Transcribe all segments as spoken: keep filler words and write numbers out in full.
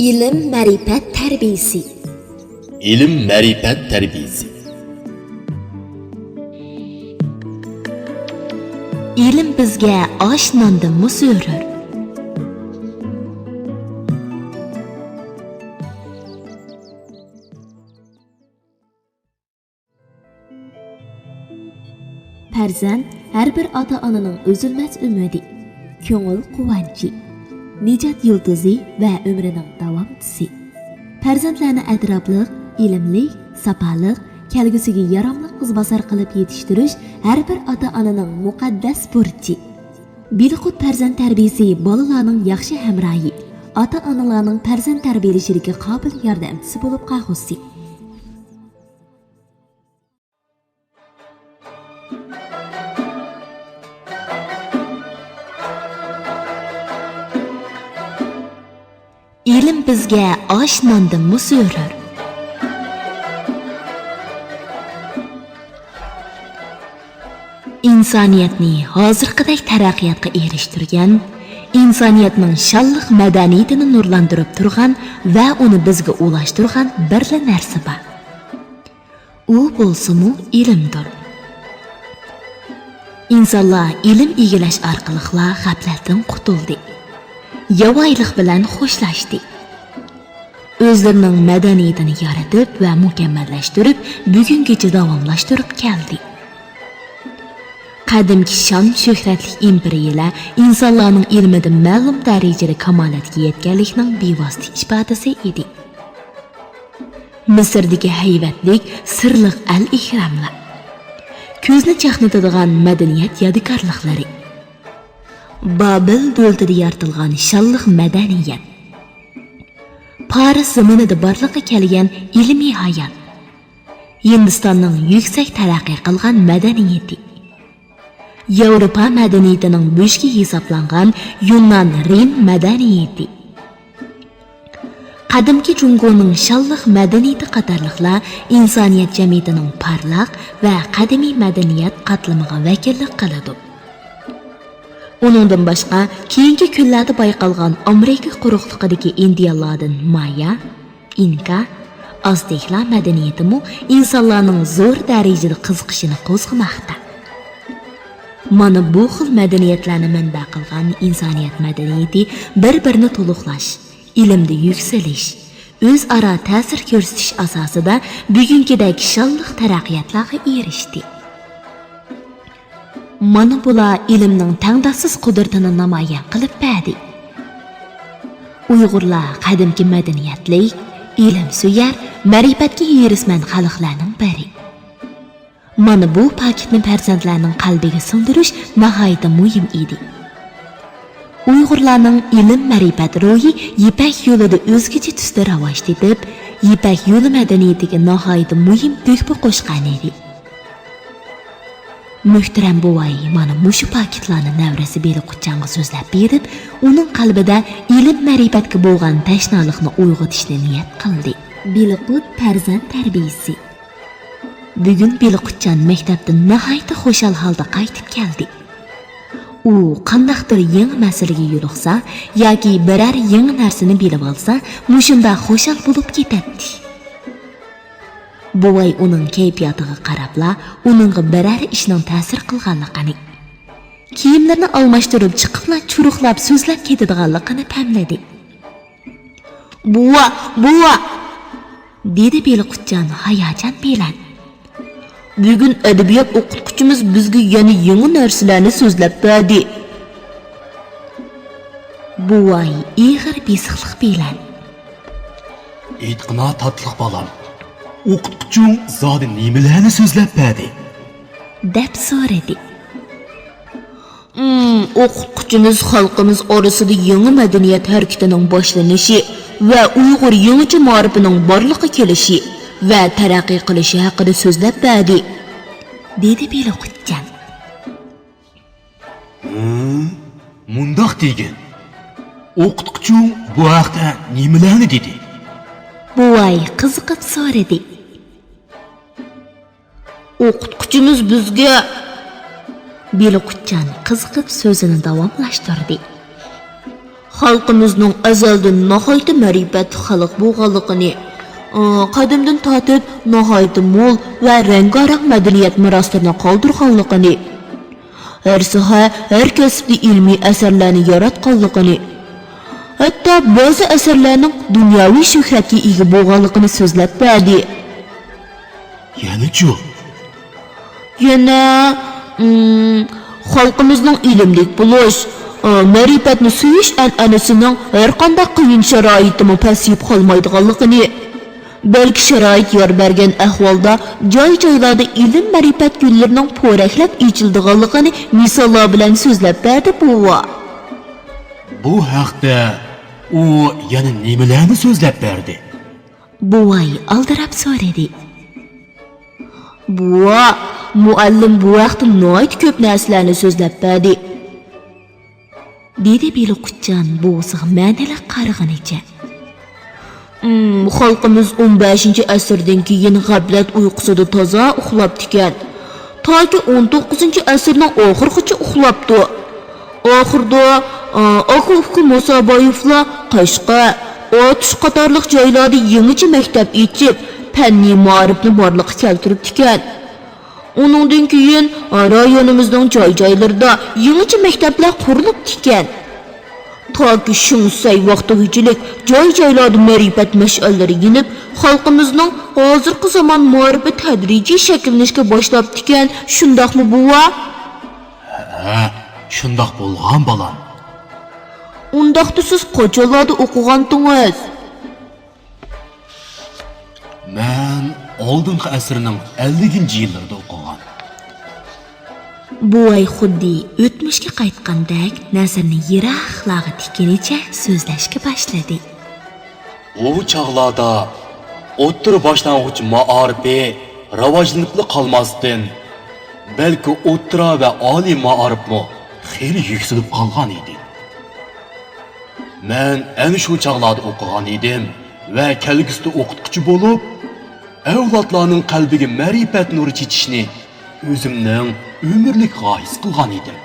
ئىلىم-مەرىپەت تەربىيىسى. ئىلىم-مەرىپەت تەربىيىسى. ئىلىم بىزگە ئاش ناندىنمۇ زۆرۈر. پەرزەنت ھەر بىر ئاتا-ئانىنىڭ ئۈزۈلمەس ئۈمىدى، كۆڭۈل قۇۋانچى، نىجات يۇلتۇزى ۋە ئۆمرىنىڭ داۋامچىسى. پەرزەنتلەرنى ئەتراپلىق، ئىلىملىك، ساپالىق، كەلگۈسىگە ياراملىق ئىزباسار قىلىپ يېتىشتۈرۈش ھەر بىر ئاتا-ئانىنىڭ مۇقەددەس بۇرچى. بىلىقۇت پەرزەنت تەربىيىسى بالىلارنىڭ ياخشى ھەمراھى، ئاتا-ئانىلارنىڭ پەرزەنت تەربىيەلىشىدىكى قابىل ياردەمچىسى بولۇپ قالغۇسى. ئىلىم بىزگە ئاش ناندىنمۇ زۆرۈر. ئىنسانىيەتنى ھازىرقىدەك تەرەققىياتقا ئېرىشتۈرگەن، ئىنسانىيەتنىڭ شانلىق مەدەنىيىتىنى نۇرلاندۇرۇپ تۇرغان ۋە ئۇنى بىزگە ئۇلاشتۇرغان بىرلا نەرسە بار. ئۇ بولسىمۇ ئىلىمدۇر. ئىنسانلار ئىلىم ئىگىلەش ئارقىلىقلا غەپلەتتىن قۇتۇلدى. ياۋايىلىق بىلەن خوشلاشتى. ئۆزلىرىنىڭ مەدەنىيىتىنى يارىتىپ ۋە مۇكەممەللەشتۈرۈپ، بۈگۈنگىچە داۋاملاشتۇرۇپ كەلدى. قەدىمكى شان-شۆھرەتلىك ئىمپېرىيەلەر ئىنسانلارنىڭ ئىلمىدا مەلۇم دەرىجىدە كامالەتكە يەتكەنلىكىنىڭ بىۋاسىتە ئىپادىسى ئىدى. مىسىردىكى ھەيۋەتلىك، سىرلىق ئەل-ئېھراملار، كۆزنى چاقنىتىدىغان مەدەنىيەت يادىكارلىقلىرى، بابىل دۆلىتىدە يارىتىلغان شانلىق مەدەنىيەت، پارس زېمىنىدا بارلىققا كەلگەن ئىلمىي ھايات، ھىندىستاننىڭ يۈكسەك تەرەققىي قىلغان مەدەنىيىتى، ياۋروپا مەدەنىيىتىنىڭ بۆشۈكى ھېسابلانغان يۇنان رىم مەدەنىيىتى، قەدىمكى جۇڭگونىڭ شانلىق مەدەنىيىتى قاتارلىقلار ئىنسانىيەت جەمئىيىتىنىڭ پارلاق ۋە قەدىمىي مەدەنىيەت قاتلىمىغا ۋەكىللىك قىلىدۇ. ئۇنىڭدىن باشقا، كېيىنكى كۈنلەردە بايقالغان ئامېرىكا قۇرۇقلۇقىدىكى ئىندىيانلاردىن مايا، ئىنكا، ئازتېكلار مەدەنىيىتىمۇ ئىنسانلارنىڭ زور دەرىجىدە قىزىقىشىنى قوزغىماقتا. مانا بۇ خىل مەدەنىيەتلەرنى مەنبە قىلغان ئىنسانىيەت مەدەنىيىتى بىر-بىرىنى تولۇقلاش، ئىلىمدە يۈكسىلىش، ئۆزئارا تەسىر كۆرسىتىش ئاساسىدا بۈگۈنكىدەك شانلىق تەرەققىياتلارغا ئېرىشتى. مانا بۇلار ئىلىمنىڭ تەڭداشسىز قۇدرىتىنى نامايان قىلىپ بەردى. ئۇيغۇرلار قەدىمكى مەدەنىيەتلىك، ئىلىمسۆيەر، مەرىپەتكە ھېرىسمەن خەلقلەرنىڭ بىرى. مانا بۇ پاكىتنى پەرزەنتلەرنىڭ قەلبىگە سىڭدۈرۈش ناھايىتى مۇھىم ئىدى. ئۇيغۇرلارنىڭ ئىلىم-مەرىپەت روھى يىپەك يولىدا ئۆزگىچە تۈستە راۋاج تېپىپ، يىپەك يولى مەدەنىيىتىگە ناھايىتى مۇھىم تۆھپە قوشقان ئىدى. مۆھتەرەم بوۋاي مانا مۇشۇ پاكىتلارنى نەۋرىسى بېلىقۇتجانغا سۆزلەپ بېرىپ، ئۇنىڭ قەلبىدە ئىلىم-مەرىپەتكە بولغان تەشنالىقنى ئويغىتىشنى نىيەت قىلدى. بېلىقۇت پەرزەنت تەربىيىسى. بۈگۈن بېلىقۇتجان مەكتەپتىن ناھايىتى خۇشال ھالدا قايتىپ كەلدى. ئۇ قانداقتۇر يېڭى مەسىلىگە يولۇقسا ياكى بىرەر يېڭى نەرسىنى بىلىۋالسا، مۇشۇنداق خۇشال بولۇپ كېتەتتى. بوۋاي ئۇنىڭ كەيپىياتىغا قاراپلا، ئۇنىڭغا بىرەر ئىشنىڭ تەسىر قىلغانلىقىنى، كىيىملىرىنى ئالماشتۇرۇپ چىقىپلا چۇرۇقلاپ سۆزلەپ كېتىدىغانلىقىنى پەملىدى. بوۋا، بوۋا! دېدى بېلىقۇتجان ھاياجان بىلەن. بۈگۈن ئەدەبىيات ئوقۇتقۇچىمىز بىزگە يەنە يېڭى نەرسىلەرنى سۆزلەپ بەردى. بوۋاي ئېغىر بېسىقلىق بىلەن. ئېيتقىنا تاتلىق بالام، ئوقۇتقۇچىڭ زادى نېمىلەرنى سۆزلەپ بەردى؟ دەپ سورىدى. ئوقۇتقۇچىمىز خەلقىمىز ئارىسىدا يېڭى مەدەنىيەت ھەرىكىتىنىڭ باشلىنىشى ۋە ئۇيغۇر يېڭىچە مائارىپىنىڭ بارلىققا كېلىشى ۋە تەرەققىي قىلىشى ھەققىدە سۆزلەپ بەردى، دېدى بېلىقۇتجان. ھە؟ مۇنداق دېگىن، ئوقۇتقۇچىڭ بۇ ھەقتە نېمىلەرنى دېدى؟ بوۋاي قىزىقىپ سورىدى. ئوقۇتقۇچىمىز بىزگە، بېلىقۇتجان قىزىقىپ سۆزىنى داۋاملاشتۇردى. خەلقىمىزنىڭ ئەزەلدىن ناھايىتى مەرىپەتلىك خەلق بولغانلىقىنى، ئى، قەدىمدىن تارتىپ ناھايىتى مول ۋە رەڭگارەڭ مەدەنىيەت مىراسلىرىنى قالدۇرغانلىقىنى، ھەر ساھە، ھەر كەسىپتە ئىلمىي ئەسەرلەرنى ياراتقانلىقىنى، ھەتتا بەزى ئەسەرلەرنىڭ دۇنياۋى شۆھرەتكە ئىگە بولغانلىقىنى سۆزلەپ بەردى. يەنىچۇ؟ يەنە، ئىم، خەلقىمىزنىڭ ئىلىملىك بولۇش، ئا، مەرىپەتنى سۆيۈش ئەنئەنىسىنىڭ ھەرقانداق قىيىن شارائىتتىمۇ پەسىيىپ قالمايدىغانلىقىنى، بەلكى شارائىت يار بەرگەن ئەھۋالدا جاي-جايلاردا ئىلىم-مەرىپەت گۈللىرىنىڭ پورەكلەپ ئېچىلىدىغانلىقىنى مىساللار بىلەن سۆزلەپ بەردى بوۋا. بۇ ھەقتە ئۇ يەنە نېمىلەرنى سۆزلەپ بەردى؟ بوۋاي ئالدىراپ سورىدى. بوۋا، مۇئەللىم بۇ ھەقتە ناھايىتى كۆپ نەرسىلەرنى سۆزلەپ بەردى. دېدى بېلىققۇچجان بوۋىسىغا مەنىلىك قارىغىنىچە. ئىم، خەلقىمىز ئون بەشىنچى ئەسىردىن كېيىن غەپلەت ئۇيقۇسىدا تازا ئۇخلاپتىكەن. تاكى ئون توققۇزىنچى ئەسىرنىڭ ئاخىرىغىچە ئۇخلاپتۇ. ئاخىرىدا، ئا، ئاكا-ئۇكا مۇسابايېۋلار قەشقەر، ئاتۇش قاتارلىق جايلاردا يېڭىچە مەكتەپ ئېچىپ، پەننىي مائارىپنى بارلىققا كەلتۈرۈپتىكەن. ئۇنىڭدىن كېيىن، ئا، رايونىمىزنىڭ جاي-جايلىرىدا يېڭىچە مەكتەپلەر قۇرۇلۇپتىكەن. تاكى شېڭ شىسەي ۋاقتىغىچىلىك جاي-جايلاردا مەرىپەت مەشئەللىرى يېنىپ، خەلقىمىزنىڭ ھازىرقى زامان مائارىپى تەدرىجىي شەكىللىنىشكە باشلاپتىكەن، شۇنداقمۇ، بوۋا؟ ھە، شۇنداق بولغان، بالام. ئۇنداقتا سىز قاچانلاردا ئوقۇغانتىڭىز؟ مەن ئالدىنقى ئەسىرنىڭ ئەللىكىنچى يىللىرىدا ئوقۇغان. بوۋاي خۇددى ئۆتمۈشكە قايتقاندەك نەزىرىنى يىراقلارغا تىككىنىچە سۆزلەشكە باشلىدى. ئۇ چاغلاردا ئوتتۇرا باشلانغۇچ مائارىپى راۋاجلىنىپلا قالماستىن، بەلكى ئوتتۇرا ۋە ئالىي مائارىپمۇ خېلى يۈكسىلىپ قالغان ئىدى. مەن ئەنە شۇ چاغلاردا ئوقۇغان ئىدىم ۋە كەلگۈسىدە ئوقۇتقۇچى بولۇپ، ئەۋلادلارنىڭ قەلبىگە مەرىپەت نۇرى چېچىشنى ئۆزۈمنىڭ ئۆمۈرلۈك غايىسى قىلغان ئىدىم.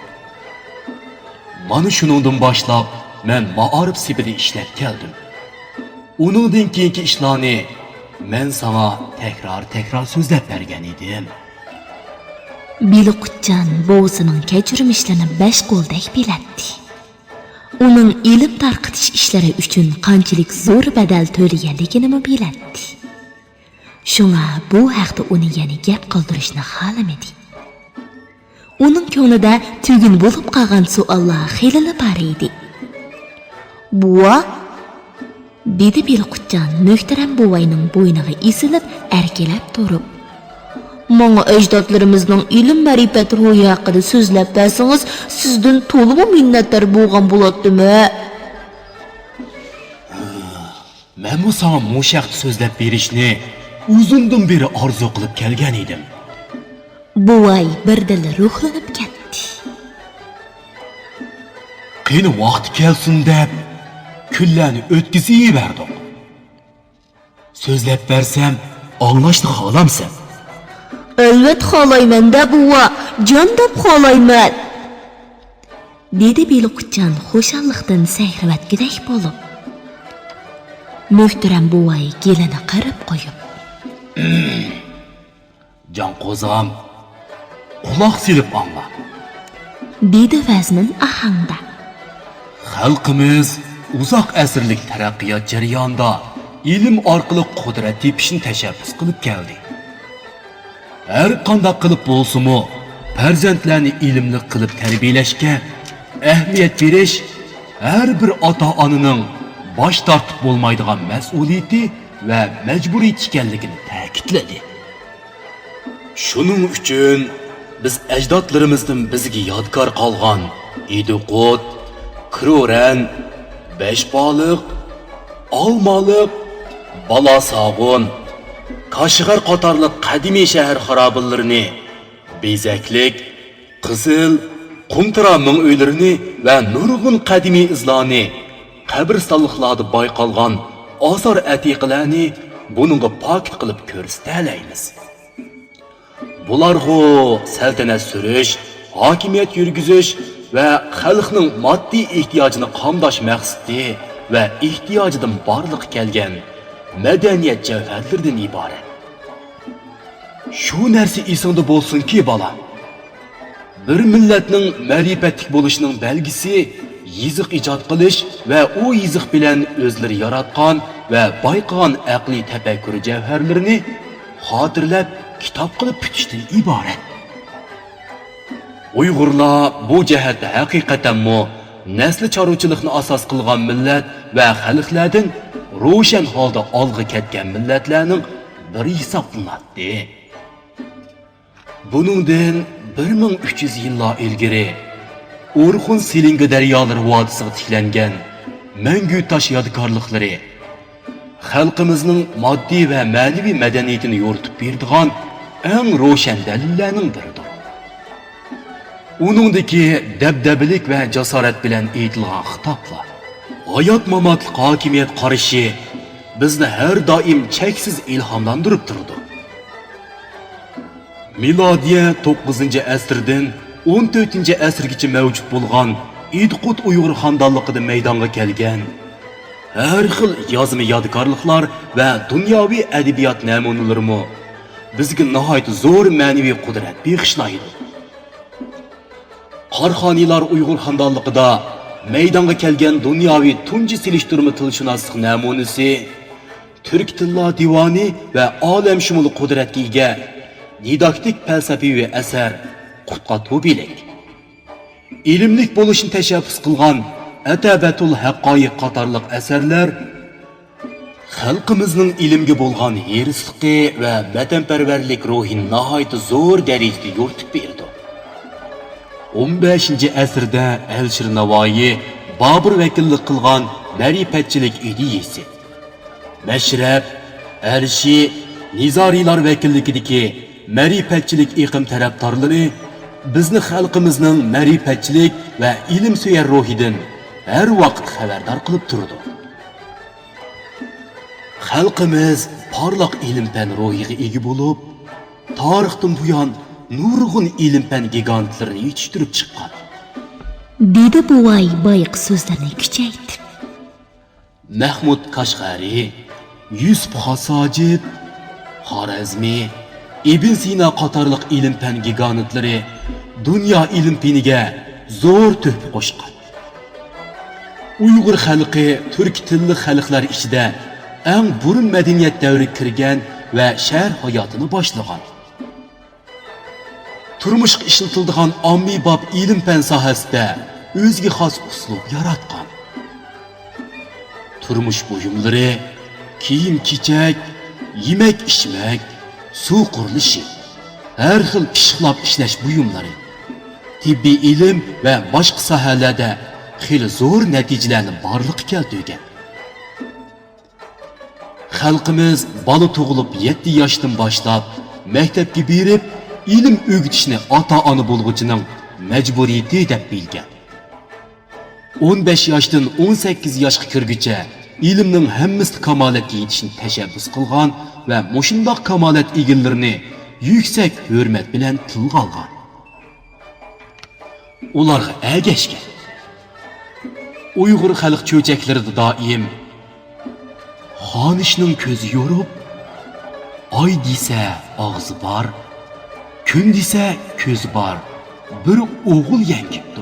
مانا شۇنىڭدىن باشلاپ مەن مائارىپ سېپىدە ئىشلەپ كەلدىم. ئۇنىڭدىن كېيىنكى ئىشلارنى مەن ساڭا تەكرار-تەكرار سۆزلەپ بەرگەن ئىدىم. بېلىققۇچجان بوۋىسىنىڭ كەچۈرمىشلىرىنى بەش قولدەك بىلەتتى. ئۇنىڭ ئىلىم تارقىتىش ئىشلىرى ئۈچۈن قانچىلىك زور بەدەل تۆلىگەنلىكىنىمۇ بىلەتتى. شۇڭا بۇ ھەقتە ئۇنى يەنە گەپ قىلدۇرۇشنى خالىمىدى. ئۇنىڭ كۆڭلىدە تۈگۈن بولۇپ قالغان سوئاللار خېلىلا بار ئىدى. بوۋا، دېدى بېلىققۇچجان مۆھتەرەم بوۋاينىڭ بوينىغا ئېسىلىپ ئەركىلەپ تۇرۇپ. ماڭا ئەجدادلىرىمىزنىڭ ئىلىم-مەرىپەت روھى ھەققىدە سۆزلەپ بەرسىڭىز، سىزدىن تولىمۇ مىننەتدار بولغان بولاتتىم-ھە. مەنمۇ ساڭا مۇشۇ ھەقتە سۆزلەپ بېرىشنى ئۇزۇندىن بېرى ئارزۇ قىلىپ كەلگەن ئىدىم. بوۋاي بىردىنلا روھلىنىپ كەتتى. قېنى ۋاقتى كەلسۇن دەپ كۈنلەرنى ئۆتكۈزۈۋەردۇق. سۆزلەپ بەرسەم ئاڭلاشنى خالامسەن؟ ئەلۋەتتە خالايمەن-دە بوۋا، جان دەپ خالايمەن. دېدى بېلىققۇچجان خۇشاللىقتىن سەھرىۋەتكۈدەك بولۇپ. مۆھتەرەم بوۋاي گېلىنى قىرىپ قويۇپ. جان قوزام، قۇلاق سېلىپ ئاڭلا. دېدى ۋەزمىن ئاھاڭدا. خەلقىمىز ئۇزاق ئەسىرلىك تەرەققىيات جەريانىدا ئىلىم ئارقىلىق قۇدرەت تېپىشنى تەشەببۇس قىلىپ كەلدى. ھەر قانداق قىلىپ بولسىمۇ، پەرزەنتلەرنى ئىلىملىك قىلىپ تەربىيەلەشكە ئەھمىيەت بېرىش ھەر بىر ئاتا-ئانىنىڭ باش تارتىپ بولمايدىغان مەسئۇلىيىتى ۋە مەجبۇرىيىتى ئىكەنلىكىنى تەكىتلىدى. شۇنىڭ ئۈچۈن بىز ئەجدادلىرىمىزدىن بىزگە يادىكار قالغان ئىدىقۇت، كرورەن، بەشبالىق، ئالمالىق، بالاساغۇن، كاشغەر قاتارلىق قەدىمىي شەھەر خارابىلىرىنى، بېزەكلىك، قىزىل، قۇمتۇرا مىڭ ئۆيلىرىنى ۋە نۇرغۇن قەدىمىي ئىزلارنى، قەبرىستانلىقلاردا بايقالغان ئاسار ئەتىقىلەرنى بۇنىڭغا پاكىت قىلىپ كۆرسىتەلەيمىز. بۇلارغۇ سەلتەنەت سۈرۈش، ھاكىمىيەت يۈرگۈزۈش، ۋە خەلقنىڭ ماددىي ئېھتىياجىنى قامداش مەقسىتى ۋە ئېھتىياجىدىن بارلىققا كەلگەن مەدەنىيەت جەۋھەرلىرىدىن ئىبارەت. شۇ نەرسە ئېسىڭدە بولسۇنكى، بالام، بىر مىللەتنىڭ مەرىپەتلىك بولۇشىنىڭ بەلگىسى يېزىق ئىجاد قىلىش ۋە ئۇ يېزىق بىلەن ئۆزلىرى ياراتقان ۋە بايقىغان ئەقلىي تەپەككۇر جەۋھەرلىرىنى خاتىرىلەپ، كىتاب قىلىپ پۈتۈشتىن ئىبارەت. ئۇيغۇرلار بۇ جەھەتتە ھەقىقەتەنمۇ نەسلى چارۋىچىلىقنى ئاساس قىلغان مىللەت ۋە خەلقلەردىن روشەن ھالدا ئالغا كەتكەن مىللەتلەرنىڭ بىرى ھېسابلىناتتى. بۇنىڭدىن بىر مىڭ ئۈچ يۈز يىللار ئىلگىرى ئورخۇن سېلىنگا دەريالىرى ۋادىسىغا تىكلەنگەن مەڭگۈ تاش يادىكارلىقلىرى خەلقىمىزنىڭ ماددىي ۋە مەنىۋى مەدەنىيىتىنى يورۇتۇپ بېرىدىغان ئەڭ روشەن دەلىللەرنىڭ بىرىدۇر. ئۇنىڭدىكى دەبدەبىلىك ۋە جاسارەت بىلەن ئېيتىلغان خىتابلار، ھايات-ماماتلىق ھاكىمىيەت قارىشى بىزنى ھەر دائىم چەكسىز ئىلھاملاندۇرۇپ تۇرىدۇ. مىلادىيە توققۇزىنچى ئەسىردىن ئون تۆتىنچى ئەسىرگىچە مەۋجۇت بولغان ئىدىقۇت ئۇيغۇر خاندانلىقىدا مەيدانغا كەلگەن ھەر خىل يازما يادىكارلىقلار ۋە دۇنياۋى ئەدەبىيات نەمۇنىلىرىمۇ بىزگە ناھايىتى زور مەنىۋى قۇدرەت بېغىشلايدۇ. قاراخانىيلار ئۇيغۇر خاندانلىقىدا مەيدانغا كەلگەن دۇنياۋى تۇنجى سېلىشتۇرما تىلشۇناسلىق نەمۇنىسى، تۈركىي تىللار دىۋانى ۋە ئالەمشۇمۇل قۇدرەتكە ئىگە دىداكتىك پەلسەپىۋى ئەسەر قۇتقا توبىلىك، ئىلىملىك بولۇشنى تەشەببۇس قىلغان ئەتەبەتۇل ھەققايىق قاتارلىق ئەسەرلەر خەلقىمىزنىڭ ئىلىمگە بولغان ھېرىسلىقى ۋە ۋەتەنپەرۋەرلىك روھىنى ناھايىتى زور دەرىجىدە يورۇتۇپ بېرىدۇ. ئون بەشىنچى ئەسىردە ئەلىشىر ناۋايى بابۇر ۋەكىللىك قىلغان مەرىپەتچىلىك ئىدىيىسى، مەشرەپ، ئەرشى، نىزارىلار ۋەكىللىكىدىكى مەرىپەتچىلىك ئېقىم تەرەپدارلىرى بىزنى خەلقىمىزنىڭ مەرىپەتچىلىك ۋە ئىلىمسۆيەر روھىدىن ھەر ۋاقىت خەۋەردار قىلىپ تۇرىدۇ. خەلقىمىز پارلاق ئىلىم-پەن روھىغا ئىگە بولۇپ، تارىختىن بۇيان نۇرغۇن ئىلىم-پەن گىگانتلىرىنى يېتىشتۈرۈپ چىققان. دېدى بوۋاي بايىقى سۆزلىرىنى كۈچەيتىپ. مەھمۇد كاشغەرى، يۈسۈپ خاس ھاجىپ، خارەزمى، ئىبن سىنا قاتارلىق ئىلىم-پەن گىگانتلىرى دۇنيا ئىلىم-پېنىگە زور تۆھپە قوشقان. ئۇيغۇر خەلقى تۈركىي تىللىق خەلقلەر ئىچىدە ئەڭ بۇرۇن مەدەنىيەت دەۋرىگە كىرگەن ۋە شەھەر ھاياتىنى باشلىغان. تۇرمۇشقا ئىشلىتىلىدىغان ئاممىباب ئىلىم-پەن ساھەسىدە ئۆزىگە خاس ئۇسلۇب ياراتقان. تۇرمۇش بۇيۇملىرى، كىيىم-كېچەك، يېمەك-ئىچمەك، سۇ قۇرۇلۇشى، ھەر خىل پىششىقلاپ ئىشلەش بۇيۇملىرى، تېببىي ئىلىم ۋە باشقا ساھەلەردە خېلى زور نەتىجىلەرنى بارلىققا كەلتۈرگەن. خەلقىمىز بالا تۇغۇلۇپ يەتتە ياشتىن باشلاپ مەكتەپكە بېرىپ ئىلىم ئۆگىتىشنى ئاتا-ئانا بولغۇچىنىڭ مەجبۇرىيىتى دەپ بىلگەن. ئون بەش ياشتىن ئون سەككىز ياشقا كىرگۈچە ئىلىمنىڭ ھەممىسىدە كامالەتكە يېتىشنى تەشەببۇس قىلغان ۋە مۇشۇنداق كامالەت ئىگىلىرىنى يۈكسەك ھۆرمەت بىلەن تىلغا ئالغان. ئۇلارغا ئەگەشكەن. ئۇيغۇر خەلق چۆچەكلىرىدە دائىم، خانىشنىڭ كۆزى يورۇق، ئاي دېسە ئاغزى بار، كۈن دېسە كۆزى بار بىر ئوغۇل يەڭگىپتۇ.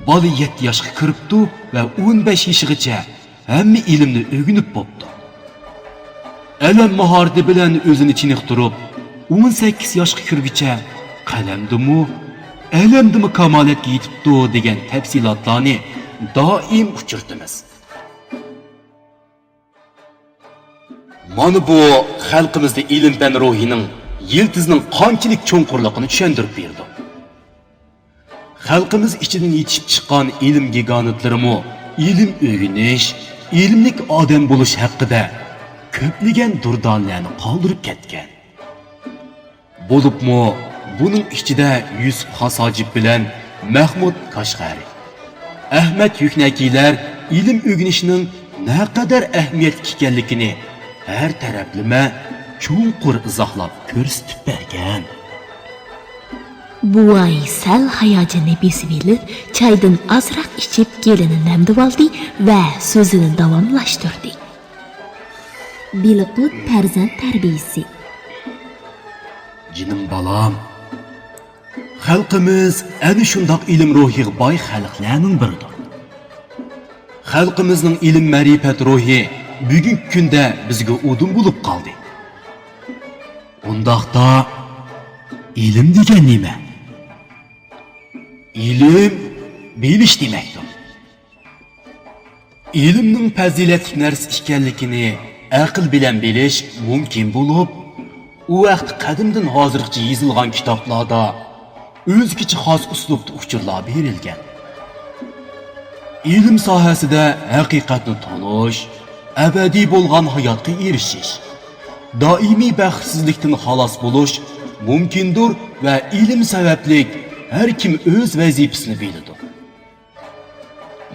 بالا يەتتە ياشقا كىرىپتۇ ۋە ئون بەش يېشىغىچە ھەممە ئىلىمنى ئۆگىنىپ بوپتۇ. ئەلەم ماھارىتى بىلەن ئۆزىنى چېنىقتۇرۇپ، ئون سەككىز ياشقا كىرگۈچە قەلەمدىمۇ، ئەلەمدىمۇ كامالەتكە يېتىپتۇ دېگەن تەپسىلاتلارنى دائىم ئۇچرىتىمىز. مانا بۇ خەلقىمىزدە ئىلىم-پەن روھىنىڭ يىلتىزىنىڭ قانچىلىك چوڭقۇرلۇقىنى چۈشەندۈرۈپ بېرىدۇ. خەلقىمىز ئىچىدىن يېتىشىپ چىققان ئىلىم گىگانتلىرىمۇ ئىلىم ئۆگىنىش، ئىلىملىك ئادەم بولۇش ھەققىدە كۆپلىگەن دۇردانىلەرنى قالدۇرۇپ كەتكەن. بولۇپمۇ بۇنىڭ ئىچىدە يۈسۈپ خاس ھاجىپ بىلەن مەھمۇد كاشغەرى، ئەھمەد يۈكنەكىلەر ئىلىم ئۆگىنىشنىڭ نەقەدەر ئەھمىيەتلىك ئىكەنلىكىنى ھەر تەرەپلىمە چوڭقۇر ئىزاھلاپ كۆرسىتىپ بەرگەن. بوۋاي سەل ھاياجىنىنى بېسىۋېلىپ، چايدىن ئازراق ئىچىپ، گېلىنى نەمدىۋالدى ۋە سۆزىنى داۋاملاشتۇردى. بېلىققۇت پەرزەنت تەربىيىسى. جېنىم بالام، خەلقىمىز ئەنە شۇنداق ئىلىم روھىغا باي خەلقلەرنىڭ بىرىدۇر. خەلقىمىزنىڭ ئىلىم-مەرىپەت روھى بۈگۈنكى كۈندە بىزگە ئۇدۇم بولۇپ قالدى. ئۇنداقتا، ئىلىم دېگەن نېمە؟ ئىلىم بىلىش دېمەكتۇر. ئىلىمنىڭ پەزىلەتلىك نەرسە ئىكەنلىكىنى ئەقىل بىلەن بىلىش مۇمكىن بولۇپ، ئۇ ۋاقىت قەدىمدىن ھازىرغىچە يېزىلغان كىتابلاردا ئۆزگىچە خاس ئۇسلۇبتا ئۇچۇرلار بېرىلگەن. ئىلىم ساھەسىدە ھەقىقەتنى تونۇش، ئەبەدىي بولغان ھاياتقا ئېرىشىش، دائىمىي بەختسىزلىكتىن خالاس بولۇش مۇمكىندۇر ۋە ئىلىم سەۋەبلىك ھەر كىم ئۆز ۋەزىپىسىنى بىلىدۇ.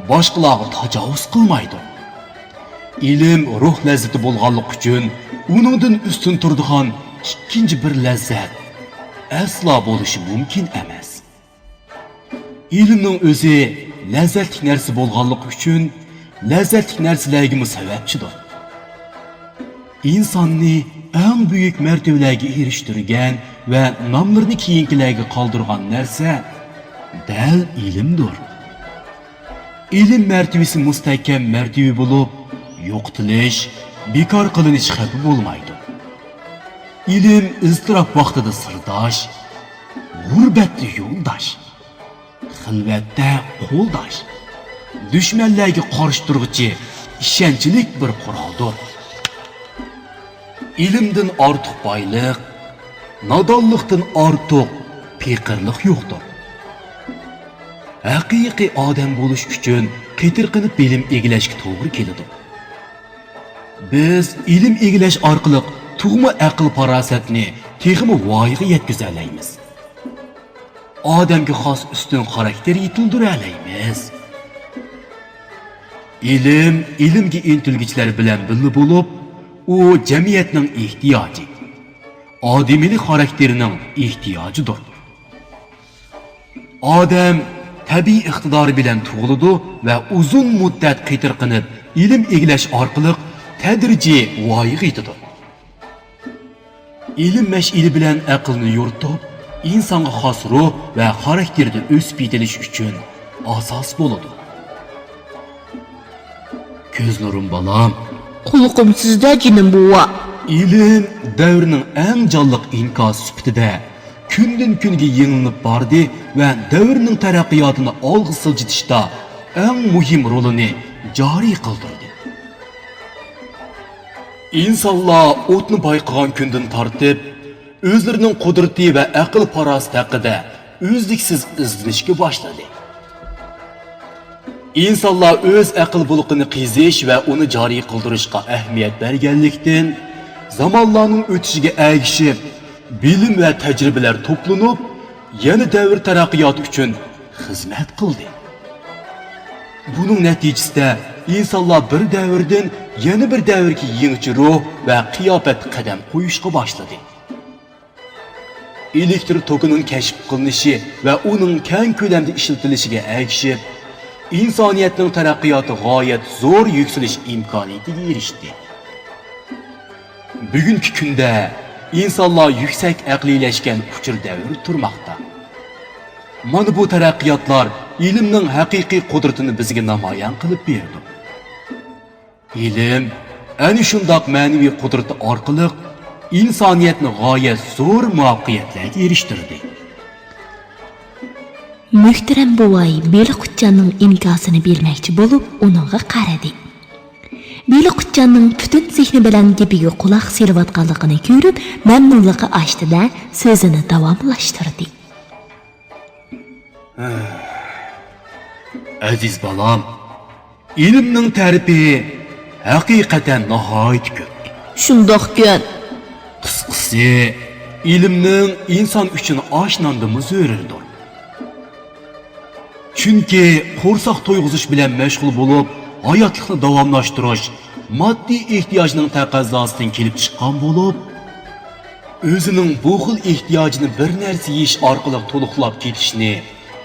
باشقىلارغا تاجاۋۇز قىلمايدۇ. ئىلىم روھ لەززىتى بولغانلىقى ئۈچۈن، ئۇنىڭدىن ئۈستۈن تۇرىدىغان ئىككىنچى بىر لەززەت ئەسلا بولۇشى مۇمكىن ئەمەس. ئىلىمنىڭ ئۆزى لەززەتلىك نەرسە بولغانلىقى ئۈچۈن، لەززەتلىك نەرسىلەرگىمۇ سەۋەبچىدۇر. ئىنساننى ئەڭ بۈيۈك مەرتىۋىلەرگە ئېرىشتۈرگەن ۋە ناملىرىنى كېيىنكىلەرگە قالدۇرغان نەرسە دەل ئىلىمدۇر. ئىلىم مەرتىۋىسى مۇستەھكەم مەرتىۋە بولۇپ، يوقىتىلىش، بىكار قىلىنىش خەۋپى بولمايدۇ. ئىلىم ئىزتىراپ ۋاقتىدا سىرداش، غۇربەتتە يولداش، خىلۋەتتە قولداش، دۈشمەنلەرگە قارشى تۇرغۇچى ئىشەنچلىك بىر قورالدۇر. ئىلىمدىن ئارتۇق بايلىق، نادانلىقتىن ئارتۇق پېقىرلىق يوقتۇر. ھەقىقىي ئادەم بولۇش ئۈچۈن قېتىرقىنىپ بىلىم ئىگىلەشكە توغرا كېلىدۇ. بىز ئىلىم ئىگىلەش ئارقىلىق تۇغما ئەقىل-پاراسەتنى تېخىمۇ ۋايىغا يەتكۈزەلەيمىز. ئادەمگە خاس ئۈستۈن خاراكتېر يېتىلدۈرەلەيمىز. ئىلىم ئىلىمگە ئىنتىلگۈچىلەر بىلەن بىللە بولۇپ، ئۇ جەمئىيەتنىڭ ئېھتىياجى، ئادىمىيلىك خاراكتېرىنىڭ ئېھتىياجىدۇر. ئادەم تەبىئىي ئىقتىدارى بىلەن تۇغۇلىدۇ ۋە ئۇزۇن مۇددەت قېتىرقىنىپ ئىلىم ئىگىلەش ئارقىلىق تەدرىجىي ۋايىغا يېتىدۇ. ئىلىم مەشئىلى بىلەن ئەقىلنى يورۇتۇپ، ئىنسانغا خاس روھ ۋە خاراكتېردا ئۆسۈپ يېتىلىش ئۈچۈن ئاساس بولىدۇ. كۆز نۇرۇم بالام. قۇلىقىم سىزدە جېنىم بوۋا. ئىلىم دەۋرنىڭ ئەڭ جانلىق ئىنكاسى سۈپىتىدە كۈندىن كۈنگە يېڭىلىنىپ باردى ۋە دەۋرنىڭ تەرەققىياتىنى ئالغا سىلجىتىشتا ئەڭ مۇھىم رولىنى جارى قىلدۇردى. ئىنسانلار ئوتنى بايقىغان كۈندىن تارتىپ، ئۆزلىرىنىڭ قۇدرىتى ۋە ئەقىل-پاراسىتى ھەققىدە ئۈزلۈكسىز ئىزدىنىشكە باشلىدى. ئىنسانلار ئۆز ئەقىل بۇلىقىنى قېزىش ۋە ئۇنى جارى قىلدۇرۇشقا ئەھمىيەت بەرگەنلىكتىن، زامانلارنىڭ ئۆتۈشىگە ئەگىشىپ، بىلىم ۋە تەجرىبىلەر توپلىنىپ، يەنە دەۋر تەرەققىياتى ئۈچۈن خىزمەت قىلدى. بۇنىڭ نەتىجىسىدە ئىنسانلار بىر دەۋردىن يەنە بىر دەۋرگە يېڭىچە روھ ۋە قىياپەتتە قەدەم قويۇشقا باشلىدى. ئېلېكتر توكىنىڭ كەشىپ قىلىنىشى ۋە ئۇنىڭ كەڭ كۆلەمدە ئىشلىتىلىشىگە ئەگىشىپ، ئىنسانىيەتنىڭ تەرەققىياتى غايەت زور يۈكسىلىش ئىمكانىيىتىگە ئېرىشتى. بۈگۈنكى كۈندە ئىنسانلار يۈكسەك ئەقلىيلەشكەن ئۇچۇر دەۋرىدە تۇرماقتا. مانا بۇ تەرەققىياتلار ئىلىمنىڭ ھەقىقىي قۇدرىتىنى بىزگە نامايان قىلىپ بېرىدۇ. ئىلىم ئەنە شۇنداق مەنىۋى قۇدرىتى ئارقىلىق ئىنسانىيەتنى غايەت زور مۇۋەپپەقىيەتلەرگە ئېرىشتۈردى. مۆھتەرەم بوۋاي بېلىققۇتجاننىڭ ئىنكاسىنى بىلمەكچى بولۇپ، ئۇنىڭغا قارىدى. بېلىققۇتجاننىڭ پۈتۈن زېھنى بىلەن گېپىگە قۇلاق سېلىۋاتقانلىقىنى كۆرۈپ، مەمنۇنلۇقى ئاشتى-دە، سۆزىنى داۋاملاشتۇردى. ئەزىز بالام، ئىلىمنىڭ تەرىپى ھەقىقەتەن ناھايىتى كۆپ. شۇنداقكەن. قىسقىسى، ئىلىمنىڭ ئىنسان ئۈچۈن ئاش ناندىنمۇ زۆرۈرىدۇر. چۈنكى قورساق تويغۇزۇش بىلەن مەشغۇل بولۇپ، ھاياتلىقنى داۋاملاشتۇرۇش ماددىي ئېھتىياجنىڭ تەقەززاسىدىن كېلىپ چىققان بولۇپ، ئۆزىنىڭ بۇ خىل ئېھتىياجىنى بىر نەرسە يېيىش ئارقىلىق تولۇقلاپ كېتىشنى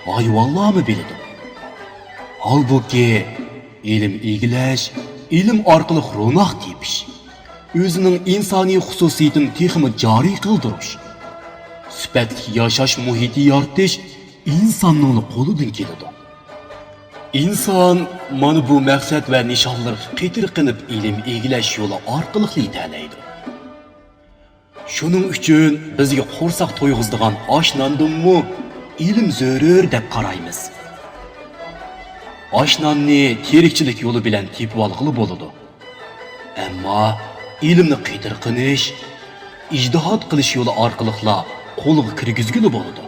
ھايۋانلارمۇ بىلىدۇ. ھالبۇكى، ئىلىم ئىگىلەش، ئىلىم ئارقىلىق روناق تېپىش، ئۆزىنىڭ ئىنسانىي خۇسۇسىيىتىنى تېخىمۇ جارى قىلدۇرۇش، سۈپەتلىك ياشاش مۇھىتى يارىتىش ئىنساننىڭلا قولىدىن كېلىدۇ. ئىنسان مانا بۇ مەقسەت ۋە نىشانلىرىغا قېتىرقىنىپ ئىلىم ئىگىلەش يولى ئارقىلىقلا يېتەلەيدۇ. شۇنىڭ ئۈچۈن بىزگە قورساق تويغۇزىدىغان ئاش ناندىنمۇ ئىلىم زۆرۈر دەپ قارايمىز. ئاش ناننى تىرىكچىلىك يولى بىلەن تېپىۋالغىلى بولىدۇ. ئەمما ئىلىمنى قېتىرقىنىش، ئىجتىھات قىلىش يولى ئارقىلىقلا قولغا كىرگۈزگىلى بولىدۇ.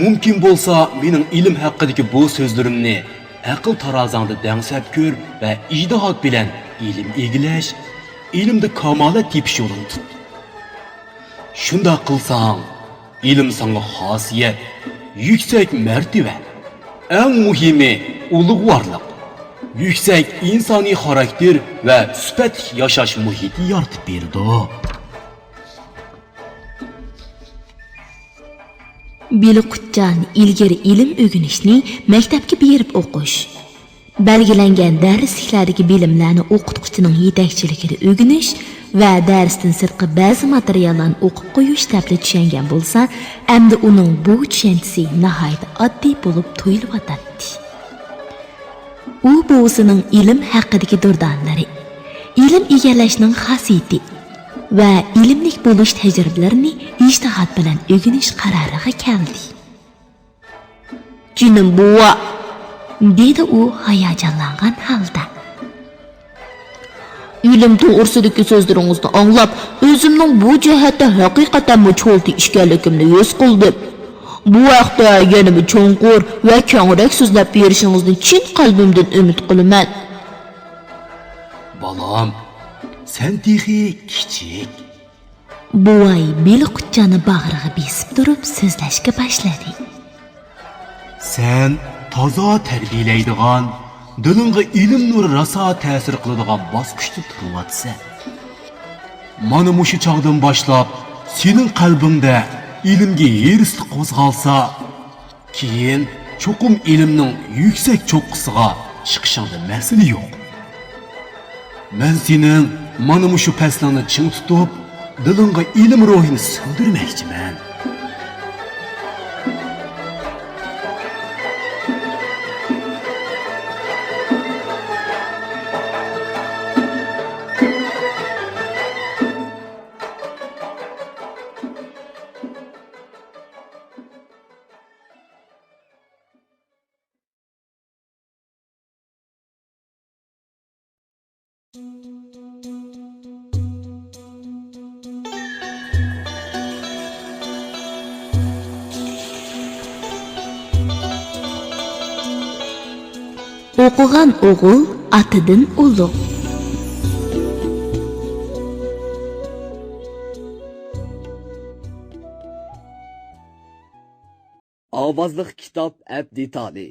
مۇمكىن بولسا، مېنىڭ ئىلىم ھەققىدىكى بۇ سۆزلىرىمنى ئەقىل تارازاڭدا دەڭسەپ كۆر ۋە ئىجتىھات بىلەن ئىلىم ئىگىلەش، ئىلىمدە كامالەت تېپىش يولىنى تۇت. شۇنداق قىلساڭ، ئىلىم ساڭا خاسىيەت، يۈكسەك مەرتىۋە، ئەڭ مۇھىمى ئۇلۇغۋارلىق، يۈكسەك ئىنسانىي خاراكتېر ۋە سۈپەتلىك ياشاش مۇھىتى يارىتىپ بېرىدۇ. بىلىقۇتجان ئىلگىرى ئىلىم ئۆگىنىشنى مەكتەپكە بېرىپ ئوقۇش، بەلگىلەنگەن دەرسلىكلەردىكى بىلىملەرنى ئوقۇتقۇچىنىڭ يېتەكچىلىكىدە ئۆگىنىش ۋە دەرستىن سىرتقى بەزى ماتېرىياللارنى ئوقۇپ قويۇش دەپلا چۈشەنگەن بولسا، ئەمدى ئۇنىڭ بۇ چۈشەنچىسى ناھايىتى ئاددىي بولۇپ تۇيۇلۇۋاتاتتى. ئۇ بوۋىسىنىڭ ئىلىم ھەققىدىكى دۇردانىلىرى، ئىلىم ئىگىلەشنىڭ خاسىيىتى ۋە ئىلىملىك بولۇش تەجرىبىلىرىنى ئىجتىھات بىلەن ئۆگىنىش قارارىغا كەلدى. «جېنىم بوۋا!» دېدى ئۇ ھاياجانلانغان ھالدا. «ئىلىم توغرىسىدىكى سۆزلىرىڭىزنى ئاڭلاپ، ئۆزۈمنىڭ بۇ جەھەتتە ھەقىقەتەنمۇ چولتا ئىكەنلىكىمنى ھېس قىلدىم. بۇ ھەقتە يەنىمۇ چوڭقۇر ۋە كەڭرەك سۆزلەپ بېرىشىڭىزنى چىن قەلبىمدىن ئۈمىد قىلىمەن.» «بالام، سەن تېخى كىچىك.» بوۋاي بېلىقۇتجاننى باغرىغا بېسىپ تۇرۇپ سۆزلەشكە باشلىدى. «سەن تازا تەربىيەلەيدىغان، دىلىڭغا ئىلىم نۇرى راسا تەسىر قىلىدىغان باسقۇچتا تۇرۇۋاتىسەن. مانا مۇشۇ چاغدىن باشلاپ سېنىڭ قەلبىڭدە ئىلىمگە ھېرىسلىق قوزغالسا، كېيىن چوقۇم ئىلىمنىڭ يۈكسەك چوققىسىغا چىقىشىڭدا مەسىلە يوق. مەن سېنىڭ مانا مۇشۇ پەسلىڭنى چىڭ تۇتۇپ، دىلىڭغا ئىلىم روھىنى سىڭدۈرمەكچىمەن.» ئوقۇغان ئوغۇل ئاتىدىن ئۇلۇغ. ئاۋازلىق كىتاب ئەپ دېتالى.